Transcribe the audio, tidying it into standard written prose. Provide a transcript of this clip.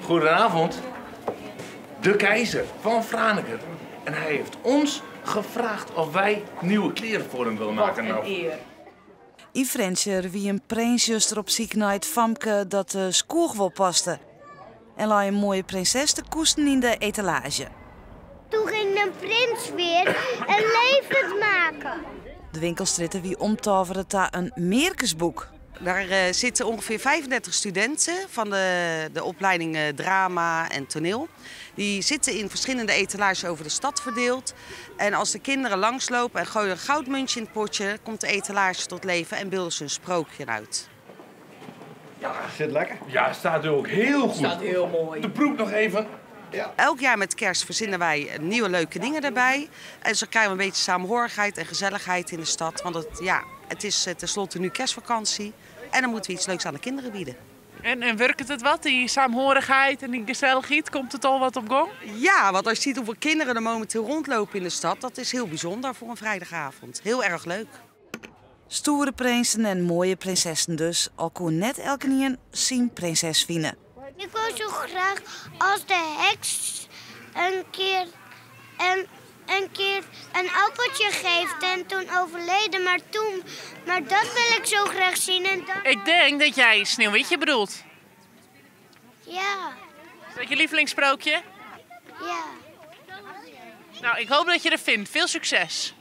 Goedenavond. De keizer van Franeker. En hij heeft ons gevraagd of wij nieuwe kleren voor hem willen maken. Wat in ear. Yn Frjentsjer wie in prins juster op syk nei it famke dat de skoech wol paste en lei in moaie prinses te koesten yn de etalaazje. Toen ging de prins weer in levend maken. De winkelstrjitte wie omtovere ta in mearkesboek. Daar eh, zitten ongeveer 35 studenten van de, de opleiding eh, drama en toneel. Die zitten in verschillende etalages over de stad verdeeld. En als de kinderen langslopen en gooien een goudmuntje in het potje, komt de etalage tot leven en beelden ze een sprookje uit. Ja, Zit lekker. ja, staat u ook heel goed. Staat heel mooi. De broek nog even. Elk jaar met kerst verzinnen wij nieuwe leuke dingen erbij. En zo krijgen we een beetje saamhorigheid en gezelligheid in de stad. Want het, ja, het is eh, tenslotte nu kerstvakantie. En dan moeten we iets leuks aan de kinderen bieden. En, en werkt het wat, die saamhorigheid en die gezelligheid? Komt het al wat op gang? Ja, want als je ziet hoeveel kinderen er momenteel rondlopen in de stad, dat is heel bijzonder voor een vrijdagavond. Heel erg leuk. Stoere prinsen en moaie prinsessen dus, al koe net elkenien syn prinses fine. Ik wil zo graag als de heks een keer een, een keer een appeltje geeft en toen overleden. Maar toen, maar dat wil ik zo graag zien. En dan, Ik denk dat jij Sneeuwwitje bedoelt. ja, Is dat je lievelingssprookje? ja. Nou, ik hoop dat je er vindt. Veel succes.